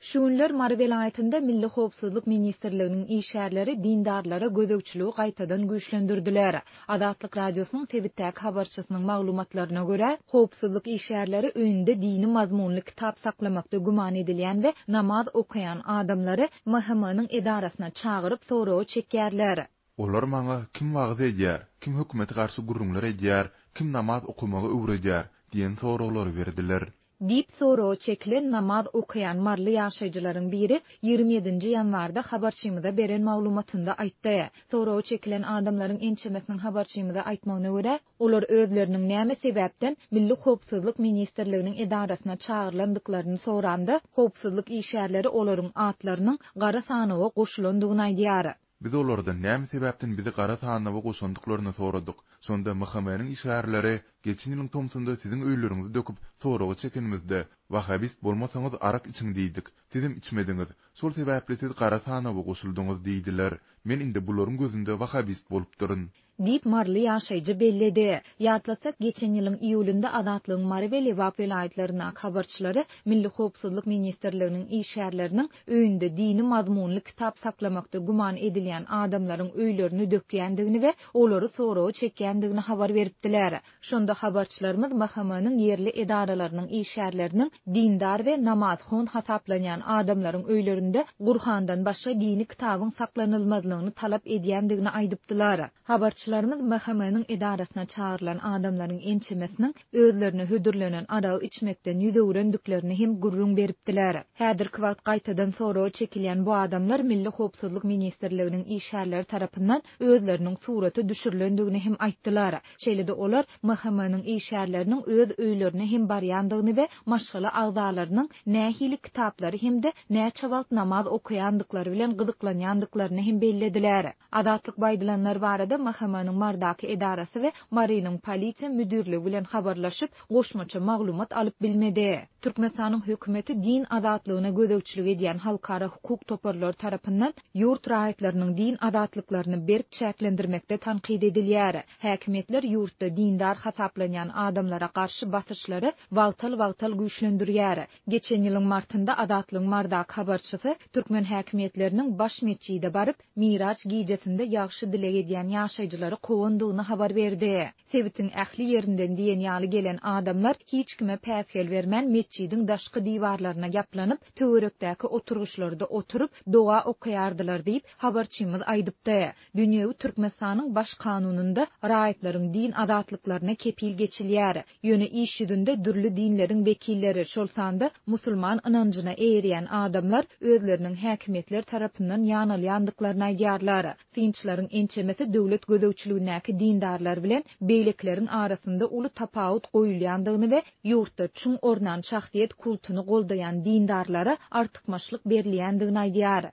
Şu günler Mary welaýatynda Milli howpsuzlyk ministrliginiň işgärleri dindarlara gözegçiligi gaýtadan güýçlendirdiler. Azatlyk Radiosynyň sebitdäki habarçysynyň maglumatlaryna görä, howpsuzlyk işgärleri öýünde dini mazmunly kitap saklamakda güman edilýän we namaz okaýan adamlary MHM-niň edarasyna çagyryp, soraga çekýärler. Olar maňa kim wagyz edýär, kim hökümete garşy gürrüňler edýär, kim namaz okamagy öwredýär? diýen soraglary berdiler. Diýip, soraga çekilen namaz okaýan maryly ýaşaýjylaryň biri 27 ýedinji ýanwarda habarçymyza beren maglumatynda aýtdy. Soraga çekilen adamlaryň ençemesiniň habarçymyza aýtmagyna görä, olar özleriniň näme sebäpden Milli howpsuzlyk ministrliginiň edarasyna çagyrylandyklaryny soranda, howpsuzlyk işgärleri olaryň atlarynyň gara sanawa goşulandygyny aýdýar. Biz olardan näme sebäpden bizi gara sanawa goşandyklaryny soradyk. Şonda MHM-niň işgärleri, Geçen ýylyň tomsunda siziň öýleriňizi döküp, soraga çekenimizde, Wahhabist bolmasaňyz arak içiň diýdik. Sizem içmediňiz. Şol sebäpli siz gara sanawa goşuldyňyz diýdiler. Men indi bularyň gözünde wahhabist bolupdyryn. Diýip, maryly ýaşaýjy belledi. Ýatlatsak, geçen ýylyň iýulynda Azatlygyň Mary we Lebap welaýatlaryndaky habarçylary Milli howpsuzlyk ministrliginiň işgärleriniň öýünde dini mazmunly kitap saklamakda güman edilýän adamlaryň öýlerini dökýändigini we olary soraga çekýändigini habar beripdiler. Şonda habarçylarymyz MHM-niň ýerli edaralarynyň işgärleriniň dindar we namazhon hasaplanýan adamlaryň öýlerinde Gurhandan başga dini kitabyň saklanylmazlygyny talap edýändigini aýdypdylar. Habarçylarymyz MHM-niň edarasyna çagyrylan adamlaryň ençemesiniň özlerine hödürlenen aragy içmekden ýüz öwürendiklerini hem gürrüň beripdiler. Häzirki wagt gaýtadan soraga çekilýän bu adamlar Milli howpsuzlyk ministrliginiň işgärleri tarapyndan özleriniň surata düşürilendigini hem aýtdylar. Şeýle-de olar MHM-niň işgärleriniň öz öýlerine hem barýandygyny we maşgala agzalarynyň nähili kitaplary hem-de näçe wagt namaz okaýandyklary bilen gyzyklanýandyklaryny hem bellediler. Azatlyk bu aýdylanlar barada MHM-niň Marydaky edarasy we Marynyň polisiýa müdirligi bilen habarlaşyp, goşmaça maglumat alyp bilmedi. Türkmenistanyň hökümeti din azatlygyna gözegçilik edýän halkara hukuk toparlary tarapyndan ýurt raýatlarynyň din azatlyklaryny berk çäklendirmekde tankyt edilýär. Häkimiýetler ýurtda dindar hasaplanýan adamlara garşy basyşlary wagtal-wagtal güýçlendirýär. Geçen ýylyň martynda Azatlygyň Marydaky habarçysy türkmen häkimiýetleriniň baş metjide baryp, Miraç gijesinde ýagşy dileg edýän ýaşaýjylary kowandygyny habar berdi. Sebitiň ähli ýerinden diýen ýaly gelen adamlar hiç kime päsgel bermän metjidiň daşky diwarlaryna ýaplanyp, töwerekdäki oturgyçlarda oturyp, doga okaýardylar diýip, habarçymyz aýdypdy. Dünýewi Türkmenistanyň Baş kanunynda raýatlaryň din azatlyklaryna kepil geçilýär. Ýöne iş ýüzünde dürli dinleriň wekilleri, şol sanda musulman ynanjyna eýerýän adamlar özleriniň häkimiýetler tarapyndan ýanalýandyklaryny aýdýarlar. Synçylaryň ençemesi döwlet gözegçiligindäki dindarlar bilen beýlekileriň arasynda uly tapawut goýulýandygyny we ýurtda çuň ornan şahsyýet kultuny goldaýan dindarlara artykmaçlyk berilýändigini aýdýar.